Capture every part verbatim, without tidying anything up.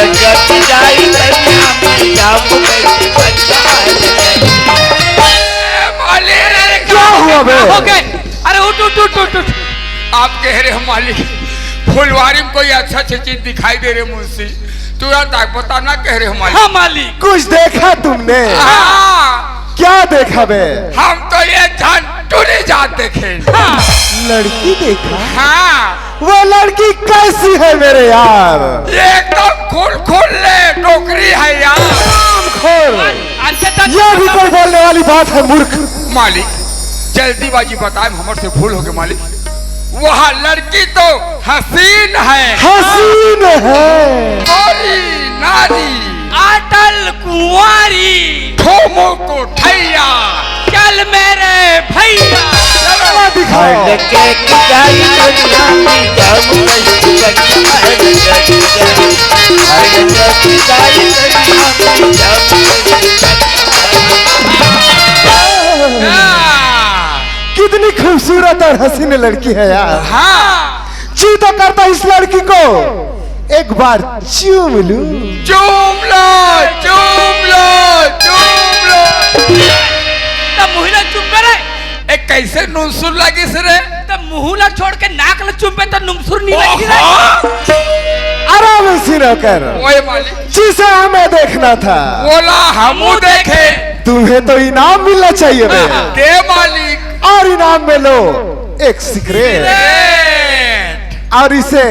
ए, मालिक! क्या हुआ बे? हो गए। अरे उठ, उठ, उठ, उठ, उठ। आप कह रहे हो मालिक, फुलवारी में कोई अच्छा अच्छा चीज दिखाई दे रहे मुंशी, तू यार ताक बता ना कह रहे हो मालिक। हाँ मालिक। कुछ देखा तुमने? हाँ। क्या देखा बे? हम तो ये झंटुनी जात देखे। हाँ। लड़की देखा? हाँ। वो लड़की कैसी है मेरे यार? ये एकदम खुल खुल ले डोकरी है यार। खोल। अंधे तक ये भी कोई बोलने वाली बात है मूर्ख? मालिक, जल्दीबाजी बताए, हमर से भूल हो गए मालिक। वह लड़की तो हसीन है। हसीन है। गोरी नारी। अटल कुंवारी। ठोमो कोठैया। चल मेरे भैया। चलो दिखाओ। हर के की जाई दुनिया की जाम कैसी बनी है। हर के की जाई दुनिया की जाम कैसी बनी है। कितनी खूबसूरत और हसीन लड़की है यार। हाँ। जी तो करता इस लड़की को एक बार चूम लूं। चूम लो, चूम लो, चूम लो। त मुहिला चुप करे। ए, कैसे नुनसुर लगिस रे? त मुहू ला छोड़ के नाक ला चुम्बे त नुमसुर नहीं लगी रे। ओहो। आराम से नौकर। ओए मालिक। जिसे हमें देखना था, बोला हमू देखे। तुम्हें तो इनाम मिलना चाहिए बे। दे मालिक। और इनाम में लो एक सिगरेट। सिगरेट। और इसे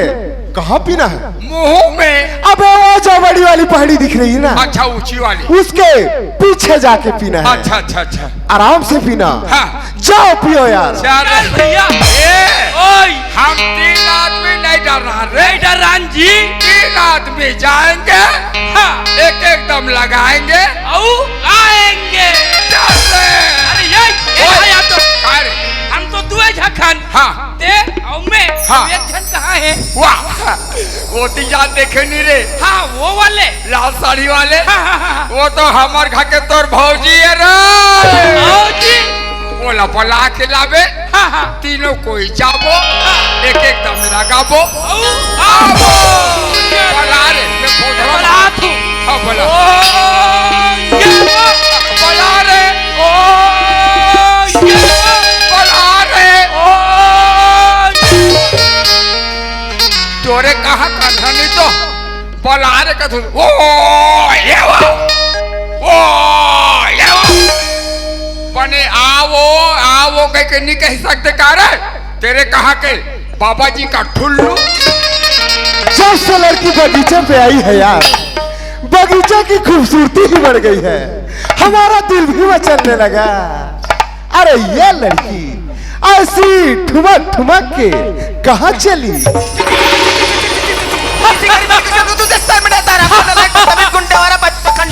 कहाँ पीना है? मुंह में। अबे वो जो बड़ी वाली पहाड़ी दिख रही है ना, अच्छा, ऊंची वाली। उसके पीछे जाके पीना है। अच्छा, अच्छा, अच्छा। आराम से पीना। हाँ। जाओ पियो यार। चल भैया। ए, ओए। हम तीन आदमी नहीं डर रहा रे। नहीं डर रहा जी। तीन आदमी जाएंगे। हाँ। एक एक दम लगाएंगे। औ आएंगे। चल रे। अरे ये, ये ओए। भाई आप तो, का रे? हम तो दुए झखन। हाँ। ते औ मैं, हाँ। एक झन कहाँ है? वाह, वो तीजा देखे नहीं रे। हाँ, वो वाले। लाल साड़ी वाले। हाँ, हाँ, हाँ, हाँ। वो तो हमार घर के तोर भौजी है रे। भौजी। बोला, बोला के लावे। हाँ, हाँ। तीनों कोई जाबो, हाँ। एक एक दम लगाबो। औ आबो। बला रे, मैं फोटो बला तू। हाँ, बला। ओ, ये वो। बला रे। ओ, ये वो। बला रे। ओ, तोरे कहाँ का धनी तो बला रे का धुन। ओ, ये वो। ओ, ये वो। बने आवो, आवो कह के नहीं कह सकते का रे? तेरे कहाँ के बाबा जी का ठुल्लू? जब से लड़की बगीचे पे आई है यार, बगीचे की खूबसूरती ही बढ़ गई है, हमारा दिल भी मचलने लगा। अरे ये लड़की ऐसी ठुमक ठुमक के कहाँ चली? किसी गरीब लड़की से तू दस साल में रहता रहा, अपना लाइफ में तभी गुंडे वाला बच-, पखंड।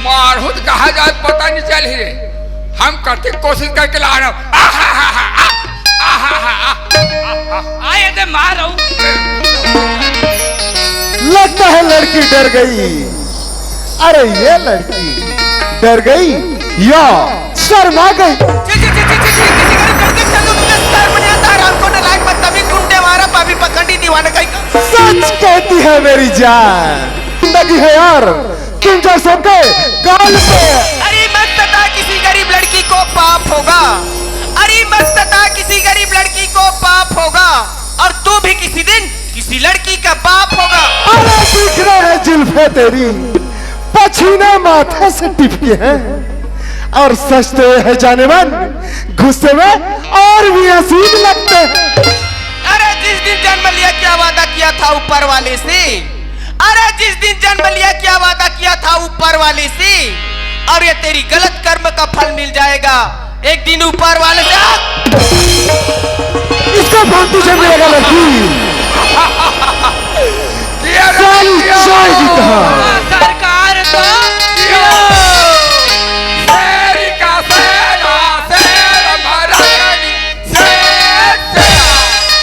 मारहूँ त कहाँ जाए पता नहीं चल ही रे। हम करते कोशिश करके ला रहा हूँ। आहा, हा, हा, हा, आहा, हा, हा, हा, हा। आए थे मार रहा हूँ। लगता है लड़की डर गई। अरे ये लड़की डर गई या शर्मा गई। छी, छी, छी, छी, छी, छी, किसी गरीब लड़की के साथ तू दस साल में रहता रहा, हमको ना लाइफ में तभी गुंडे वाला, पापी पखंडी दीवाना कहीं का। सच कहती है मेरी जान, जिंदगी है यार, तुम जैसों के गाल पे। अरे मत सता किसी गरीब लड़की को, पाप होगा। अरे मत सता किसी गरीब लड़की को, पाप होगा। और तू भी किसी दिन किसी लड़की का बाप होगा। अरे दिख रहे हैं जुल्फे तेरी, पसीने माथे से टिपके हैं। और सच तो ये है जानेमन, गुस्से में और भी हसीन लगते हैं। अरे जिस दिन जन्म लिया क्या वादा किया था ऊपर वाले से, अरे जिस दिन जन्म लिया क्या वादा किया था ऊपर वाले से, और ये तेरी गलत कर्म का फल मिल जाएगा एक दिन ऊपर वाले से। आ! इसका भाग तुझे मिलेगा लड़की। ये सारी ये जाएगी कहाँ? सरकार तो शेर का शेर, शेर महारानी।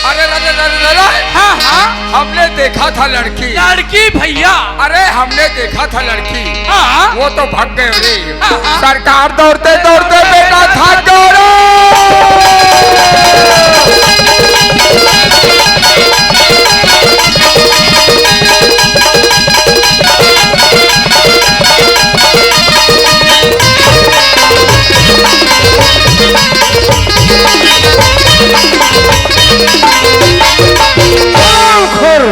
अरे, अरे, अरे, अरे, हाँ, हाँ। हमने देखा था लड़की। लड़की भैया। अरे, हमने देखा था लड़की। हाँ। वो तो भाग गए रे। हाँ, हाँ। सरकार दौड़ते दौड़ते बेटा थक गए रे। आखिर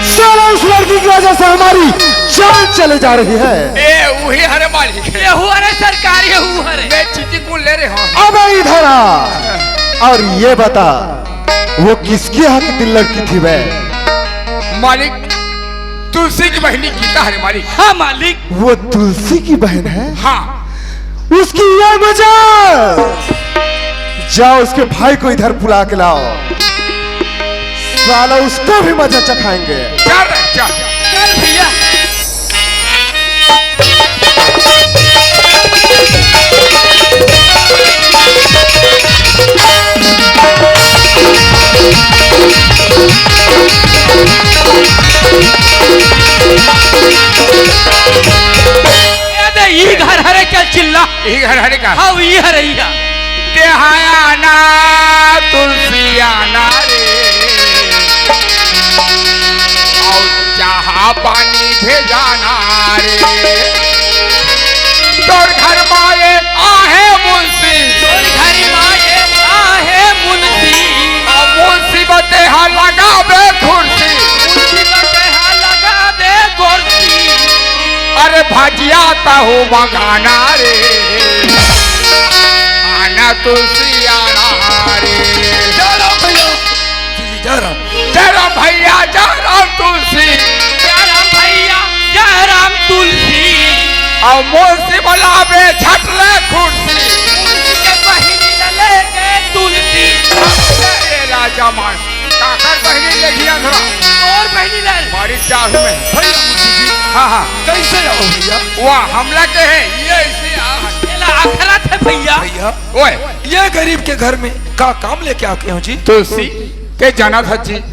साला उस लड़की की वजह से हमारी जान चले जा रही है। ए, वही हरे मालिक है। ये हुआ रे सरकार, ये हुआ रे। मैं चिट्ठी कौन ले रहे हो? अबे इधर आ। और ये बता, वो किसकी यहाँ की लड़की थी बे? मालिक, तुलसी की बहनी गीता हरे मालिक। हाँ मालिक। वो तुलसी की बहन है? हाँ। उसकी ये मजा। जाओ, उसके भाई को इधर बुला के लाओ, साला उसको भी मजा चखाएंगे। चल रे, चल। चल भैया। ए दे, ई घर हरे, चल चिल्ला। ई घर हरे का? हाँ, ई हरे, ई हा। तेहाया ना तुलसी आना रे, और चाहा पानी भेजाना रे। तोर घर माए आहे मुंशी, तोर घर माए आहे मुंशी, और मुंशी बते हा लगाबे कुर्सी, मुंशी बते हा लगाबे कुर्सी। अरे भजिया तहु मंगाना रे, आना तुलसी आना रे। जय राम भैया। जी, जी, जय राम। जय राम भैया, जय राम तुलसी। जय राम भैया, जय राम तुलसी। और मुंशी बुलावे झट ले कुर्सी। मुंशी के बहिनी ले लेके तुलसी। ए राजा मान, काकर बहिनी ले गया धरा। और बहिनी ले। मारी चाहू में। भैया मुंशी जी। हाँ, हाँ। कैसे आओ भैया? वाह, हमला के है, ये ऐसे आ। ये ला आखरा थे भैया। भैया। ओए। ये गरीब के घर में का काम लेके आके हो जी? तुलसी, ते जाना था जी,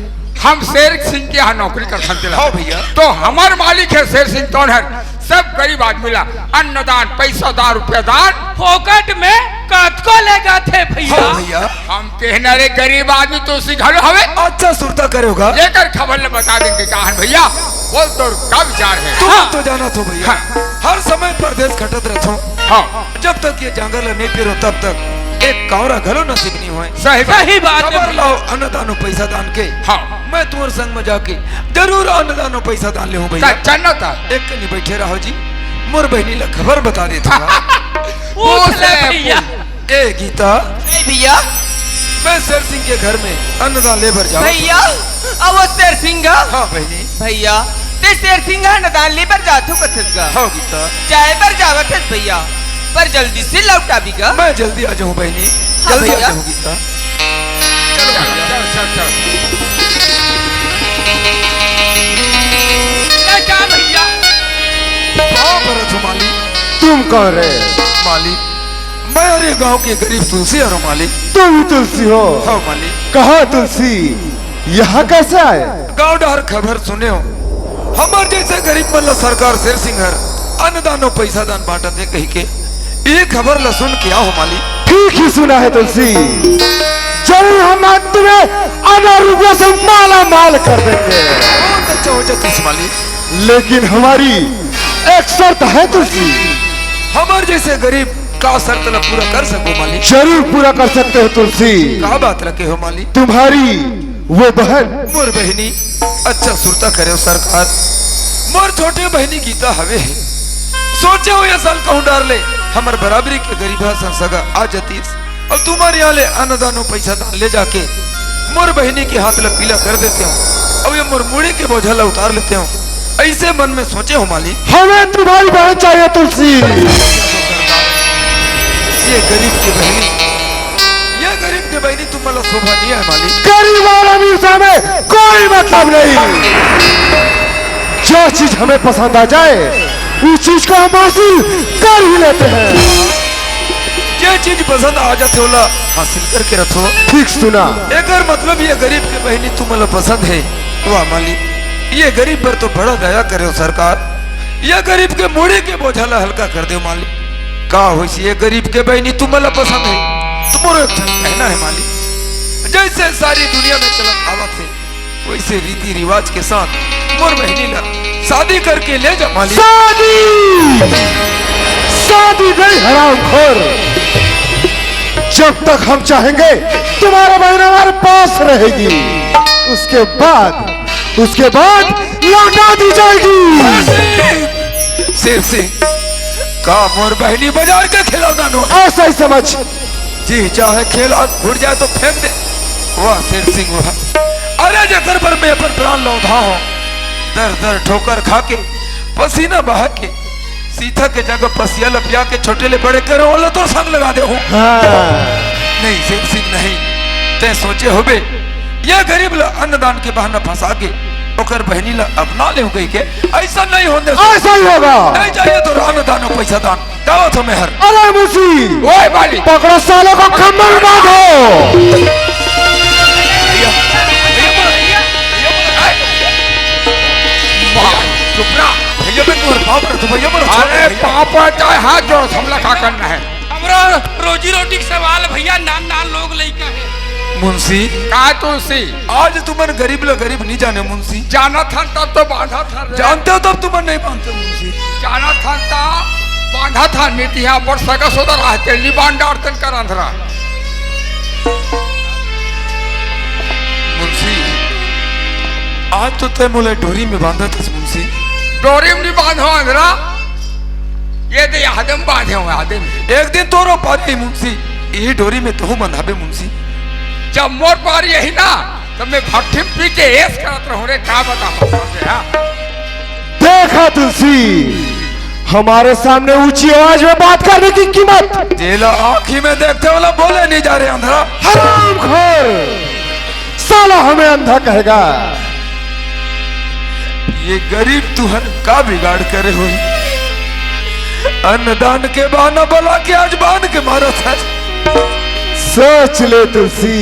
हम शेर सिंह के यहाँ नौकरी कर सकते ला। हाँ भैया। तो हमार मालिक है शेर सिंह, कौन है? सब गरीब आदमी ला अन्नदान, पैसा दान, रुपया दान। फोकट में कतको लेगा थे भैया। हाँ भैया। हम कहना रे गरीब आदमी तुलसी घलो हवे। अच्छा सुरता करे होगा। लेकर खबर ले बता देंगे कहान भैया। बोल तो कब जा रहे हैं? तुम हाँ। तो जाना तो भैया। हाँ। हर समय परदेश खटत रहता हूँ। हाँ। जब तक ये जंगल नहीं पिरो तब तक एक कावरा घलो नसीब नहीं होए। सही बात। सही बात है। खबर लाओ अन्नदानो पैसा दान के। हाँ। मैं तुम्हारे संग में जाके जरूर अन्नदानो पैसा दान ले हूँ भैया। का चन्नता? एक कनी बैठे रहो जी, मोर बहिनी ला खबर बता देता हूँ। पूछ पूछ ले ले, भैया। पूछ। ए गीता। नहीं भैया। मैं शेर सिंह के घर में अन्नदान लेबर जाऊँ। भैया, अब वो शेर सिंह का? हाँ बहिनी। भैया, ते शेर सिंह का अन्नदान लेबर जाथो कथस का? हाँ गीता। जाए बर जावत हस भैया, पर जल्दी से लौट आबी गा। मैं जल्दी आ जाऊँ बहिनी, हाँ जल्दी आ भैया। जाऊँ गीता। चलो भैया। चल, चल, चल। ले जा भैया। हाँ भरत मालिक। तुम कौन रे? मालिक, मैं अरे गांव के गरीब तुलसी हरो मालिक। तुम ही तुलसी हो? हाँ मालिक। कहाँ तुलसी? यहाँ कैसे आए? गांव डहर खबर सुने हो, हमार जैसे गरीब मन ला सरकार शेर सिंह हर अन्नदान और पैसा दान बांटत है कही के, ये खबर ला सुन के आओ मालिक। ठीक ही सुना है तुलसी, जरूर हम आज तुम्हें अना रुपयों से माला माल कर देंगे। बहुत अच्छा हो जातीस मालिक। लेकिन हमारी एक शर्त है तुलसी। हमार जैसे गरीब का शर्त ला पूरा कर सको मालिक? जरूर पूरा कर सकते हो तुलसी। का बात रखे हो मालिक? तुम्हारी वो बहन। मोर बहिनी, अच्छा सुरता करे हो सरकार। मोर छोटे बहिनी गीता हवे है। सोचे हो ये साल कहूँ डार ले, हमर बराबरी के गरीब हा संसगा आ जतीस। अब तुम्हारे यहाँ ले अन्नदानो पैसा दान ले जाके मोर बहिनी के हाथ ला पीला कर देते हो। अब ये मोर मूड़ी के बोझा ला उतार लेते हो। ऐसे मन में सोचे हो मालिक। हमें तुम्हारी बहन चाहिए तुलसी। ये गरीब की बहनी, ये गरीब की बहनी तुम मतलब शोभा नहीं है मालिक। गरीब और अमीर से हमें कोई मतलब नहीं। जो चीज हमें पसंद आ जाए, उस चीज को हम हासिल कर ही लेते हैं। जे चीज पसंद आ जाते होला, हासिल करके रखो। ठीक सुना। एकर मतलब ये गरीब के बहनी तुम मतलब पसंद है। वाह मालिक। ये गरीब पर तो बड़ा दया करे हो सरकार, ये गरीब के मुड़ी के बोझा ला हल्का कर दे मालिक। का होइस ये गरीब के बहिनी तुमन ला पसंद हे? तो मोरो एक ठन कहना हे मालिक, जैसे सारी दुनिया में चलत आवत हे, वैसे रीति रिवाज के साथ मोर बहिनी ला शादी करके ले जा मालिक। शादी, शादी नहीं हरामखोर। जब तक हम चाहेंगे तुम्हारा बहन हमारे पास रहेगी, उसके बाद, उसके बाद लौटा दी जाएगी। शेर सिंह, का मोर बहिनी बाजार के खिलौना नो? ऐसा ही समझ। जी चाहे खेल और फूट जाए तो फेंक दे। वाह शेर सिंह वाह। अरे जेकर पर मैं अपन प्राण लौधा हो, दर दर ठोकर खा के, पसीना बहा के, सीता के जगह पसिया ल पिया के छोटे ले बड़े करे, ओला तोर संग लगा दे हो। हाँ। नहीं शेर सिंह नहीं, तै सोचे होबे, ये गरीब ल अन्नदान के बहाना फंसा के ओकर बहिनी ल अपना ले कहि के, ऐसा नहीं होने से। ऐसा ही होगा। नहीं चाहिए तो अन्नदान और पैसा दान। दावत हो मेहर। अरे मुंशी, ओए बाली। पकड़ो सालों को, खम्भे में बांधो। भैया, भैया, भैया, भैया, भैया, मार, चुप रहा। भैया, मैं तुम्हारे पाँव पड़ता हूँ, भैया, मेरा छोड़ दो, अरे, भैया। पाँव पड़, चाहे हाथ जोड़, हमला का करना है? हमरा रोजी रोटी के सवाल, भैया, नान नान लोग लइका है। मुंशी। का तुलसी? आज तुमन गरीब ला गरीब नहीं जाने मुंशी। जानत हन तब तो बांधत हन रे। जानते हो तब तुमन नहीं बांधते मुंशी। जानत हन तब बांधत हन, नहीं तो यहाँ पर सगा सोदर रहते, नहीं बांध डारतन कर अंधरा। मुंशी, आज तो तय मोला डोरी में बांधत हस मुंशी। डोरी में नहीं बांधो अंधरा, ये दे आदम बांधे हुए आदम। एक दिन तोरो पारी मुंशी, यही डोरी में तहु बंधाबे मुंशी। जब मोर पारी यही ना, तब मैं भट्ठी में पी के ऐश करत रहूं रे, का बताऊं तुझे, हाँ? देखा तुलसी, हमारे सामने ऊंची आवाज में बात करने की कीमत। जेला आंखी में देखते वाला बोले नहीं जा रहे अंधरा। हरामखोर, साला हमें अंधा कहेगा। ये गरीब तुहर का बिगाड़ करे होही? अन्नदान के बहाना बला के आज बांध के मारत है। सोच ले तुलसी,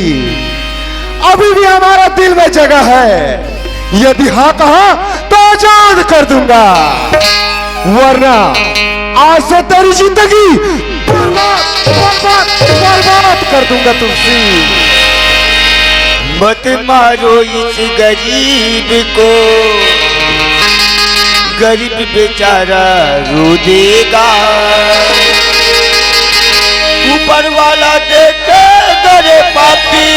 अभी भी हमारा दिल में जगह है। यदि हाँ कहा तो आजाद कर दूंगा, वरना आज से तेरी जिंदगी बर्बाद, बर्बाद, बर्बाद कर दूंगा तुलसी। मत मारो इस गरीब को, गरीब बेचारा रो देगा। ऊपर वाला देखे करे पापी,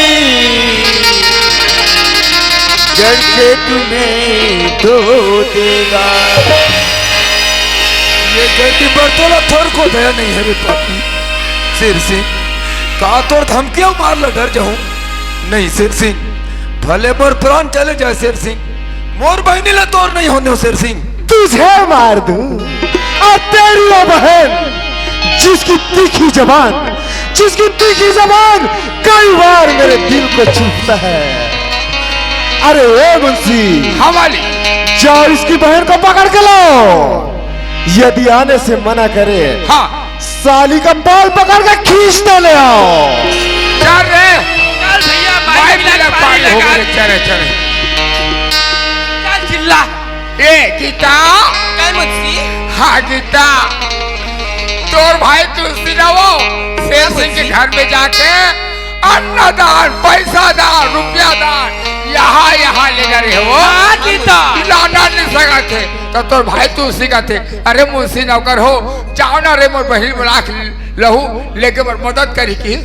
जड़ से तुम्हें धो देगा। ये गरीब पर तोला थोर को दया नहीं है रे पापी। शेर सिंह, का तोर धमकियां मार ला डर जाऊं? नहीं शेर सिंह, भले मोर प्राण चले जाए शेर सिंह, मोर बहिनी ला तोर नहीं होने हो शेर सिंह। तुझे मार दूं और तेरी वो बहन जिसकी तीखी जबान, जिसकी तीखी जबान कई बार मेरे दिल को चुभता है। अरे ए मुंशी, हाँ वाली। जाओ इसकी बहन को पकड़ के लाओ, यदि आने से मना करे, हाँ। साली का बाल पकड़ के खींचते ले आओ। चल रे। चल भैया, भाई भाई मिला मिला के पानी पानी हो लगा। गए, चले, चले। चल चिल्ला। ए गीता। कल मुंशी। हाँ गीता, तोर भाई तुलसी ना वो शेर सिंह के घर में जाके अन्नदान, पैसा दान, रुपया दान, यहाँ यहाँ लेकर रहे हो। हाँ गीता। लाना नहीं सका थे तो तोर भाई तुलसी का थे। अरे मुंशी नौकर हो, जाओ ना रे, मोर बहिन बुला के लहू, लेके मोर मदद करी की,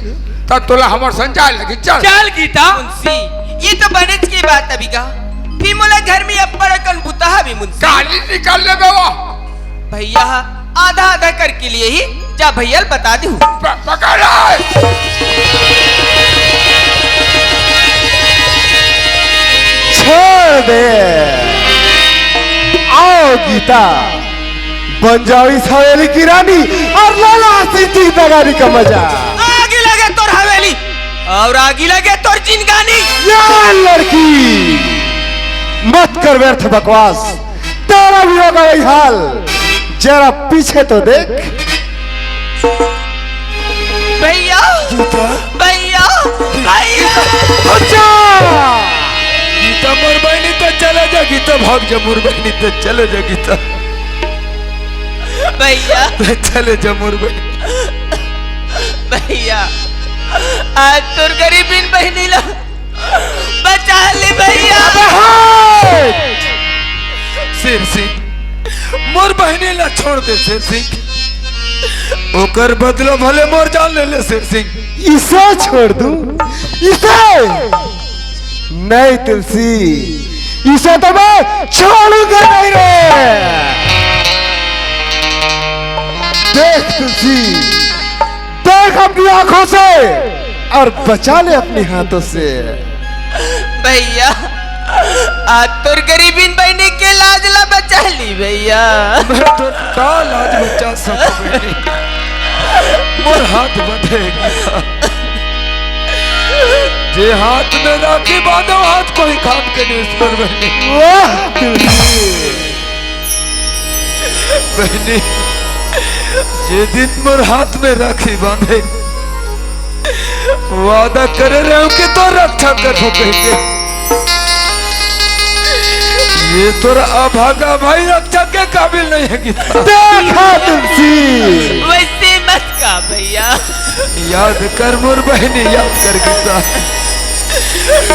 तब तोला हमर संचार लगी। चल। चल गीता। मुंशी, ये तो बनेच के बात अभी का। फिर मोला घर में अब्बड़ अकन बुता हवे मुंशी। काली निकल ले बेवा। भैया, आधा आधा करके लिए ही, जा भैया ल बता दू। प-, पकड़ ले। छोड़ दे। आओ गीता, बन जाओ इस हवेली की रानी और लो ला आशिक की दगारी का मजा। आगी लगे तोर हवेली और आगी लगे तोर जिंदगानी। या लड़की, मत कर व्यर्थ बकवास, तेरा भी होगा वही हाल, जरा पीछे तो देख। भैया, गीता। भैया, भैया। अच्छा। गीता। मोर बहिनी, त चले जा गीता, भाग जा मोर बहिनी, त चले जा गीता। भैया। त चले जा मोर बहिनी। भैया, आज तोर गरीबिन बहिनी ला बचा ले भैया। अबे हट! शेर सिंह, मोर बहिनी ला छोड़ दे शेर सिंह। ओकर बदला भले मोर जान ले ले शेर सिंह। इसे छोड़ दूं? इसे? नहीं तुलसी, इसे तो मैं छोड़ूंगा नहीं रे। देख तुलसी, देख अपनी आंखों से और बचा ले अपने हाथों से। भैया, आज तोर गरीबिन बहिनी के लाज ला बचा ली भैया। मैं तोर का लाज बचा सकूं बहिनी? मोर हाथ बंधे हे गीता। जे हाथ में राखी बांधो, हाथ कोई काम के नहीं, सुन बहिनी। वाह तुलसी। बहिनी, जे दिन मोर हाथ में राखी बांधे, वादा करे रहे हूं कि तोर रक्षा करबो कहिके। ये तोर अभागा भाई रक्षा के काबिल नहीं हे गीता। देखा तुलसी। वैसे मत कह भैया। याद कर मोर बहिनी, याद कर गीता।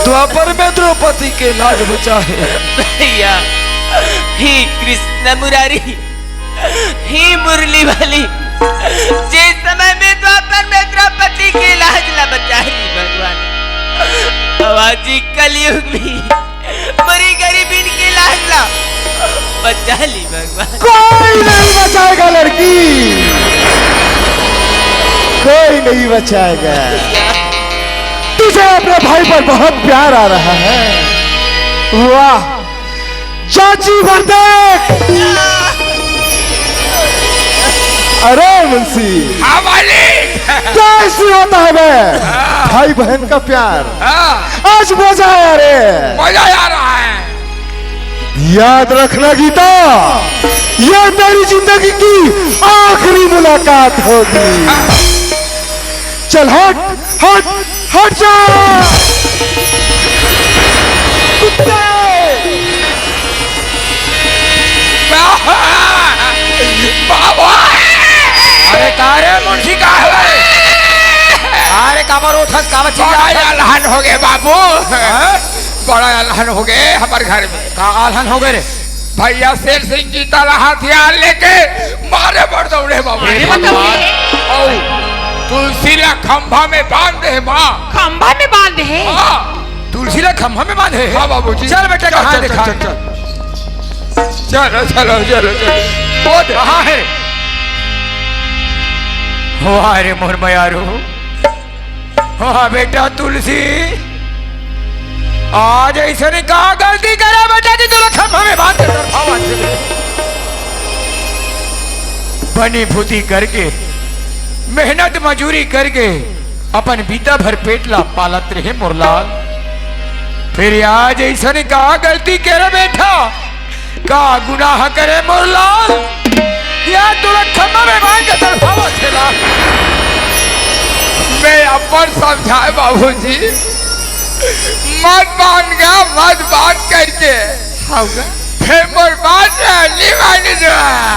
द्वापर में द्रौपदी के लाज बचा हे। भैया, हे कृष्ण मुरारी, हे मुरली वाली, जे समय में द्वापर में द्रौपदी के लाज ला बचा ली भगवान, अब आज ही कलयुग भी मोरी गरीबिन के लाज ला बचा ली भगवान। कोई नहीं बचाएगा लड़की, कोई नहीं बचाएगा। तुझे अपने भाई पर बहुत प्यार आ रहा है। वाह, चाची भर देख। अरे मुंशी, हाँ मालिक। क्या ऐसी होता है बे? हाँ। भाई बहन का प्यार। हाँ। आज मजा आया रे। मजा आ रहा है। याद रखना गीता, ये तेरी जिंदगी की आखिरी मुलाकात होगी। चल हट, हट, हट जा। कुत्ते। बाबा! अरे का रे मुंशी, का हवे? अरे काबर उठस, काबर चिल्ला? बड़ा अलहन हो गए बाबू। हाँ? बड़ा अलहन हो गए हमर घर में। का अलहन हो गए रे? भैया शेर सिंह गीता ला हथियार लेके मारे बर दौड़े बाबू। अरे बाप रे। अउ तुलसी ला खंभा में बांध दे माँ। खंभा में बांध दे? हाँ। तुलसी ला खंभा में बांधे हे? हाँ बाबूजी। चल बेटा, चल, कहाँ चल, देखा? चल, चल, चल। चलो, चलो, चलो, चलो। वो दे। कहाँ है? वाह रे मोर मयारू, वाह बेटा तुलसी, आज ऐसे ने का गलती करे बेटा कि तोला खंभा में बांध के तरफावा थे। बनी भूती करके, मेहनत मजूरी करके अपन बीता भर पेट ला पालत रहे मोर लाल। फिर आज ऐसन का गलती करे बेटा, का गुनाह करे मोर लाल? या तोला खंभा में बांध के तरफावा थे ला। मैं अपन समझाए बाबूजी, मत बांध गा, मत बांध करके। हाँ गा। फेर मोर बात ला नी मानिस।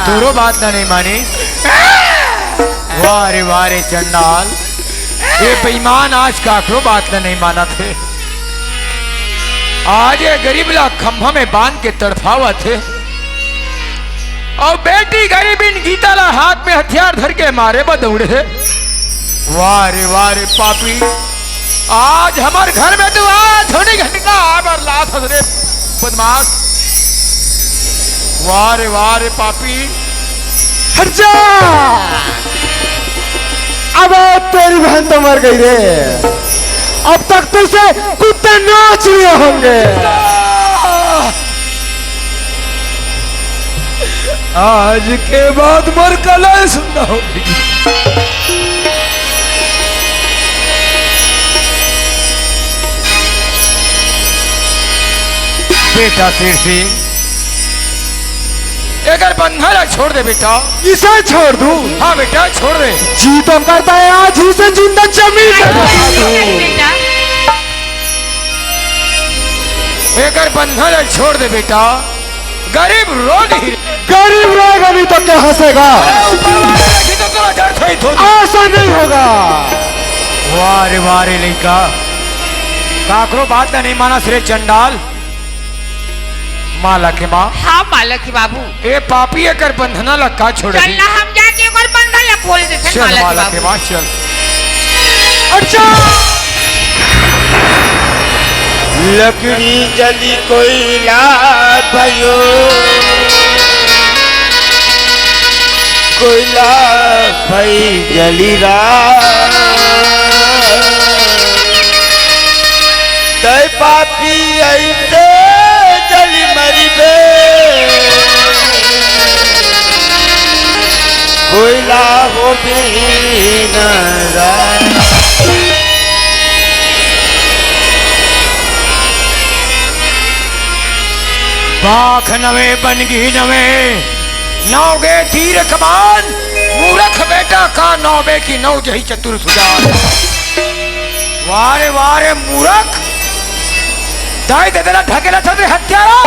तोरो बात ला नहीं मानिस? वाह रे वाह रे चंडाल, ये बेईमान आज काकरो बात ला नहीं मानत हे। आज ये गरीब ला खंभा में बांध के तड़फावत हे, अउ बेटी गरीबिन गीता ला हाथ में हथियार धर के मारे बर दौड़े हे। वाह रे वाह रे पापी, आज हमर घर में तू आय, धोनी घंटा आय बर लात हस रे बदमाश। वाह रे वाह रे पापी। हट जा। अबे तेरी बहन तो मर गई रे। अब तक तुझसे कुत्ते नोच लिए होंगे। आज के बाद मोर कलाई सुनना होगी। बेटा शेर सिंह, एकर बंधन ला छोड़ दे बेटा। इसे छोड़ दूं? हाँ बेटा, छोड़ दे। जी तो करता है आज ही से जिंदा जमीन पे दफना दूं। बेटा। एकर बंधन ल छोड़ दे बेटा, गरीब रो नहीं रे। गरीब रोएगा नहीं तो क्या हंसेगा? अरे ऊपर वाले देखी तो तोला जड़ सहित हो। ऐसा नहीं होगा। वाह रे वाह रे लइका, काकरो बात ला नहीं मानस रे चंडाल। माला के माँ। हाँ माला के बाबू। ए पापी एकर बंधना ला का छोड़ चल दी? ना हम जाके ओकर बंधन ला खोल देथन चल माला के माला के बाबू। माँ चल। अच्छा। लकड़ी जली कोयला भयो, कोयला भई जली राख। तै पापी ऐसे जली मरिबे, कोयला होबे न राख। बाख नवे बनगी नवे, नव गे तीर कमान, मूरख बेटा का नव बे की नव जही चतुर सुजान। वारे वारे मूरख, दाई दे देला ढकेला छतरी हत्यारा।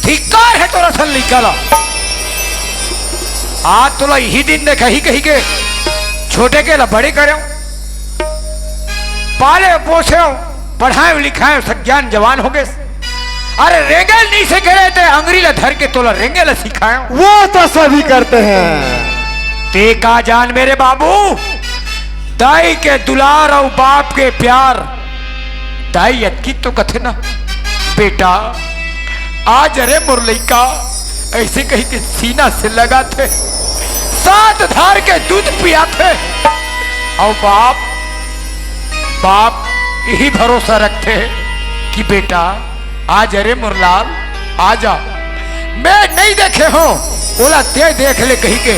धिक्कार हे तोर असन लइका ला। आज तोला इही दिन देखही कही के छोटे के ला बड़े करेंव, पालेंव पोसेंव, पढ़ाएंव लिखाएंव, सज्ञान जवान हो गेस। अरे रेंगे ल नइ सिखे रहे ते अंगरी ला धर के तोला रेंगे ला सिखाएंव। वो तो सभी करते हैं। ते का जान मेरे बाबू, दाई के दुलार अउ बाप के प्यार। दाई अतकी तो कथे ना, बेटा आज अरे मोर लइका ऐसे कही के सीना से लगाथे, सात धार के दूध पियाथे। अउ बाप, बाप यही भरोसा रखथे कि बेटा आज अरे मोर लाल आ जा, मैं नइ देखे हों, ओला ते देख ले कही के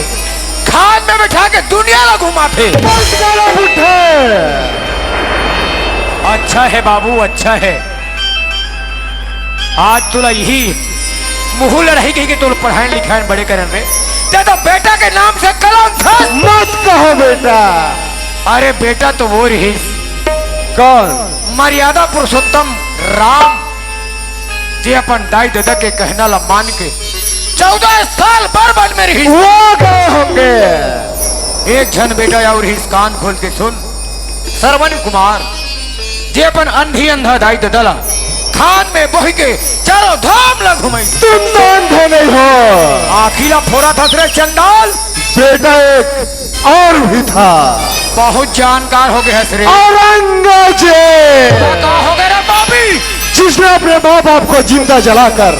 खान में बैठा के दुनिया ला घुमाथे। बस करो बुड्ढे। अच्छा हे बाबू, अच्छा हे। आज तोला इही मुहूं लड़ही कही के तोला पढ़ाएन लिखाएन बड़े करेन रे। ते तो बेटा के नाम से कलंक हस। मत कहो बेटा। अरे बेटा तो वो रिहिस। कौन? मर्यादा पुरुषोत्तम राम, जे अपन दाई ददा के कहना ला मान के चौदह साल बर वन में रिहिस। वो गए होंगे। एक झन बेटा अउ रिहिस, कान खोल के सुन, श्रवण कुमार, जे अपन अंधी अंधा दाई ददा ला खान में बोहि के चारों धाम ला घुमाई। तुम तो अंधे नहीं हो। आँखी ला फोरथस रे चंडाल। बेटा एक और भी था। बहुत जानकार हो गए हस रे। औरंगजेब। का हो गए रे पापी? जिसने अपने माँ बाप को जिंदा जलाकर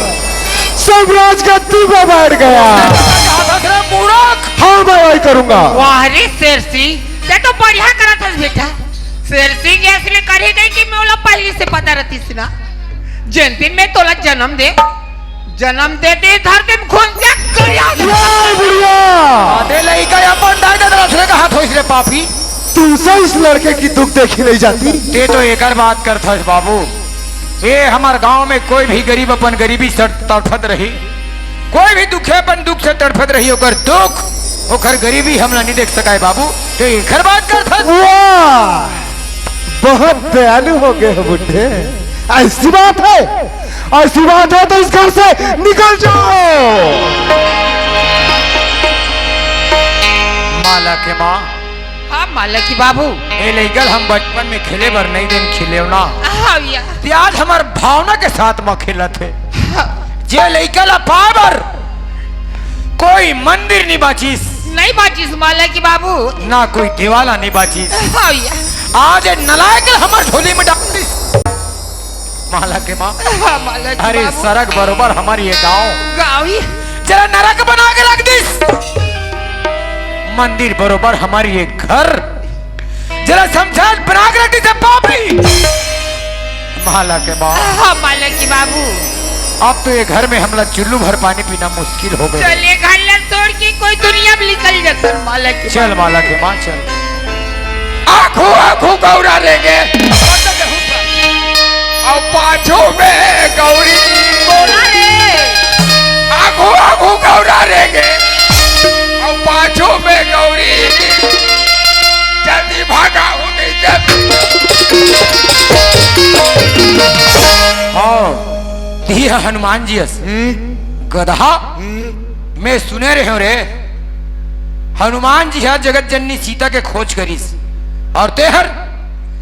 साम्राज्य का दीवा बार गया। का हो गए रे मूरख? हाँ, मैं वही करूंगा। वाह रे शेर सिंह, ते तो बढ़िया करत हस बेटा। शेर सिंह ऐसे करे गई कि मैं ओला पहले से पता रहती ना। जिन दिन मैं तोला जन्म दे, जन्म देते ही धरती में घुस जा, करिया। ये बुढ़िया। अरे लइका अपन दाई ददा ला छुए का हाथ होइस रे पापी। तुमसे इस लड़के की दुख देखी नहीं जाती। ते तो एकर बात करथस बाबू। ए हमर गांव में कोई भी गरीब अपन गरीबी से तड़फत रही, कोई भी दुखे अपन दुख से तड़फत रही, ओकर दुख, ओकर गरीबी हमला नहीं देख सकाय बाबू। ते एकर बात करथस। वाह, बहुत दयालु हो गए हो बुड्ढे। ऐसी बात है, ऐसी बात है तो इस घर से निकल जाओ। माला के माँ। हाँ, माला के बाबू। ए लइका ल हम बचपन में खेले बर नइ देन खिलौना। हाँ भैया। ते आज हमर भावना के साथ म खेलत हे। हाँ। जे लइका ला पाए बर कोई मंदिर नइ बाचिस। नइ बाचिस माला के बाबू। ना कोई देवाला नइ बाचिस। हाँ भैया। आज ए नलायक ल हमर झोली में डाल दिस। माला के माँ। हाँ, माला के अरे बाबू। सरग बरोबर हमर ये गांव। गांव ही। जेला नरक बना के रख दिस। मंदिर बरोबर हमर ये घर। जेला शमशान बना के रख दिस पापी। माला के माँ। हाँ, माला के बाबू। अब तो ये घर में हमला चुल्लू भर पानी पीना मुश्किल हो गया। चल, ये घर ला छोड़ के कोई दुनिया में निकल जाता, माला के चल, माँ। माला के माँ, चल। आखू, आखू गौरा रेंगे। अउ पाछू में गौरी। बोला रे। आखू, आखू गौरा रेंगे। अउ पाछू में गौरी। जल्दी भागा, उन्हीं जल्दी। हनुमान जी अस। हम्म। गधा। हम्म। मैं सुने रहे हूं रे, हनुमान जी ह जगत जननी सीता के खोज करिस, और तेहर,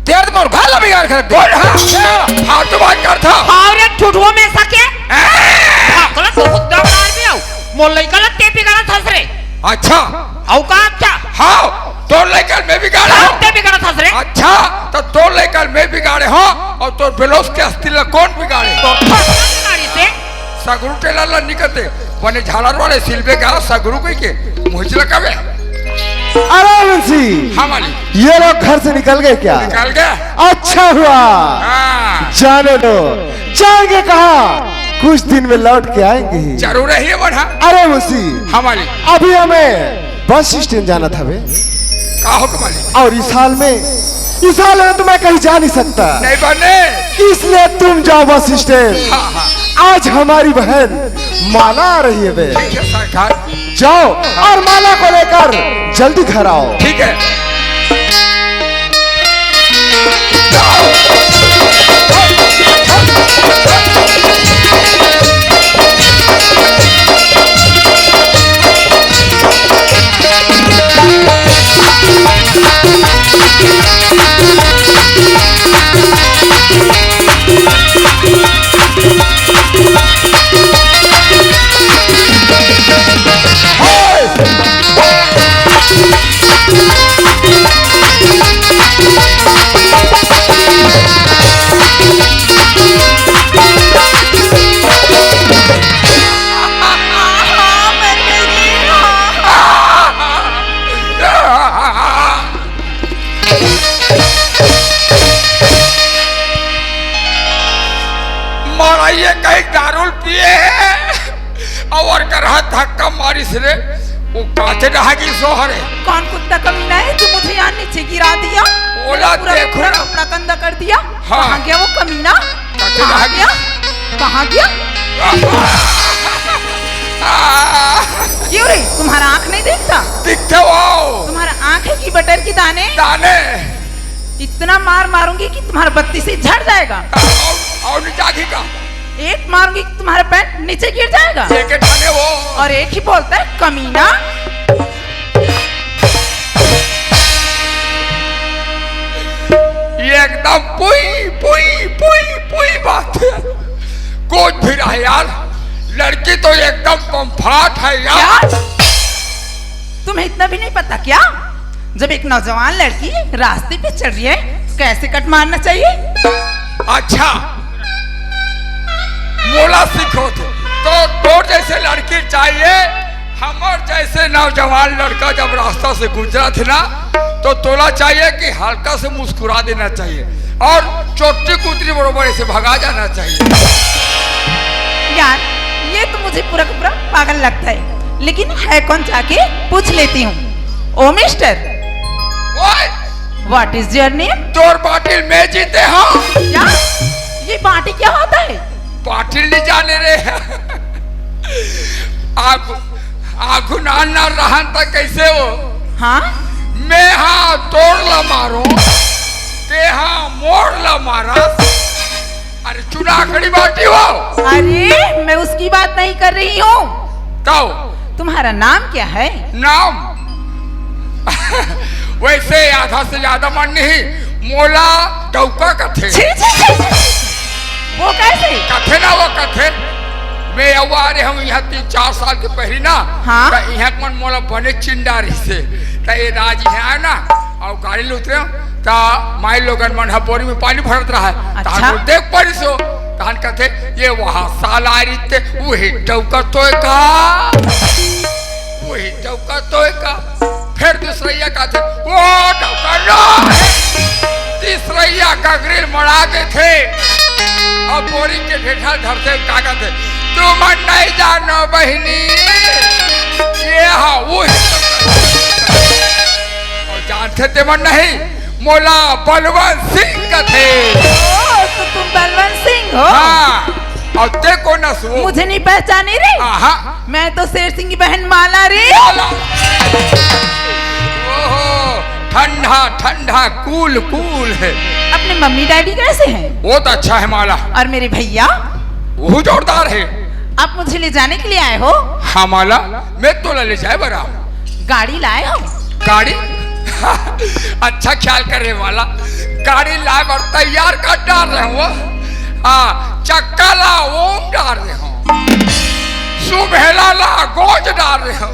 तेहर तो मोर घर ला बिगाड़ के रख दे। बोल, हाँ, हाँ, फालतू बात करथा। हाँ रे, ठुठुआ में सके। ए! फाकला तो खुद दम मार दिया। मोर लइका ला ते बिगाड़त हस रे। अच्छा। अउ का अच्छा? हाँ, तोर लइका ल मैं बिगाड़े हँव। ते बिगाड़त हस रे। अच्छा, त तोर लइका ल मैं बिगाड़े हँव, अउ तोर बेलोस के अस्थिर ला कोन बिगाड़े? तोर फटका बिगाड़ी से। सगरू टेलर ला निकलते, बने झालर वाले सिलबे का सगरू कहिके, मुझ लगा बे। अरे मुंशी, हाँ मालिक। ये लोग घर से निकल गए क्या? निकल गए। अच्छा हुआ। हाँ। जाने दो, जाएंगे कहाँ? कुछ दिन में लौट के आएंगे ही। जरूर है ये बढ़ा। अरे मुंशी, हाँ मालिक। अभी हमें बस स्टैंड जाना था बे। का हो मालिक? और इस हाल में, इस हाल में तो मैं कहीं जा नहीं सकता। नहीं बने। इसलिए तुम जाओ बस स्टैंड। हाँ, हाँ। आज हमारी बहन माला आ रही है बे। ठीक है सरकार। जाओ और माला को लेकर जल्दी घर आओ। ठीक है। मारा ये कहीं दारू पिए हे। अउ ओकर हाथ धक्का मारिस रे, वो काथे डहा गिस ओ हरे। कौन कुत्ता कमीना है जो मुझे यहाँ नीचे गिरा दिया? ओला पूरा देखो पूरा ना। कपड़ा गंदा कर दिया। हाँ। कहाँ गया वो कमीना? काथे कहाँ डहा गया? गिस। कहाँ गया? क्यों रे, तुम्हारा आँख नहीं देखता? दिखते वो। तुम्हारा आँख है कि बटर की दाने? दाने। इतना मार मारूंगी कि तुम्हारा बत्तीस ही झड़ जाएगा। अउ, अउ नहीं जागी का? एक मारूंगी कि तुम्हारा पैंट नीचे गिर जाएगा। ये के ठाने वो? और एक ही बोलता है, कमीना। ये एकदम पुई, पुई, पुई, पुई बात है। कुछ भी रहे यार, लड़की तो एकदम बम्फाट है यार। क्या? तुम्हें इतना भी नहीं पता क्या? जब एक नौजवान लड़की रास्ते पे चल रही है, तो कैसे कट मारना चाहिए? अच्छा, मोला सिखोथे, तो तोर जैसे लड़की चाहिए। हमर जैसे नौजवान लड़का जब रास्ता से गुजरथे ना, तो तोला चाहिए कि हल्का से मुस्कुरा देना चाहिए और चोटी कुतरी बरोबर ऐसे भगा जाना चाहिए। यार, ये तो मुझे पूरा का पूरा पागल लगता है, लेकिन है कौन, जाके पूछ लेती हूँ। ओ मिस्टर, ओए! What is your name? तोर बाटिल मैं जीते हँव। क्या? ये बाटी क्या होता है? बाटिल नहीं जाने रे। आगू, आगू नान नान रहन त कैसे हो? हाँ? मैं हाँ तोर ला मारो, ते हाँ मोर ला मारा। अरे चुनाकड़ी बाटी हो। अरे, मैं उसकी बात नहीं कर रही हूँ। तो? तुम्हारा नाम क्या है? नाम? वैसे आधा से ज्यादा मन नहीं, मोला डौका कथे। छी, छी, छी, छी। वो कैसे? कथे ना वो कथे। मैं अउ आ रहे हँव यहाँ तीन चार साल के पहली ना, हाँ? त यहाँ के मन मोला बने चिंडा रहिसे। त ये राज यहाँ आए ना, अउ गाड़ी ले उतरे हँव, त माई लोगन मन ह बोरी में पानी भरत रहा है। अच्छा। तहन वो देख परिस हो, तहन कथे, "ये वहाँ साला आ रही थे, वही डौका तोय का, वही डौका तोय का।" फिर दूसरैया कथे, "वो डौका नो है।" तीसरैया गगरी ल मड़ा देथे, अउ बोरी के ढेठा धरथे, का कथे, "तुमन नहीं जानो बहिनी, ये हा वही डौका।" अउ जानथे तेमन नहीं, मोला बलवंत सिंह कथे। ओ, तो तुम बलवंत सिंह हो? हाँ, अउ ते कोन अस वो? मुझे नहीं पहचानी रे? आहा। मैं तो शेर सिंह की बहन माला रे। माला। ओहो, ठंडा, ठंडा, cool, cool है। अपने मम्मी डैडी कैसे हैं? वो तो अच्छा है माला। और मेरे भैया? वो जोरदार है। आप मुझे ले जाने के लिए आए हो? हाँ माला, मैं तोला ले जाए बर आए हूँ। गाड़ी लाए हो? गाड़ी? अच्छा ख्याल करे वाला, गाड़ी लाए बर तैयार कर डार रहे हूँ। हाँ, चक्का ला ओम डार रहे हूँ, सुबेला ला गोज डार रहे हूँ।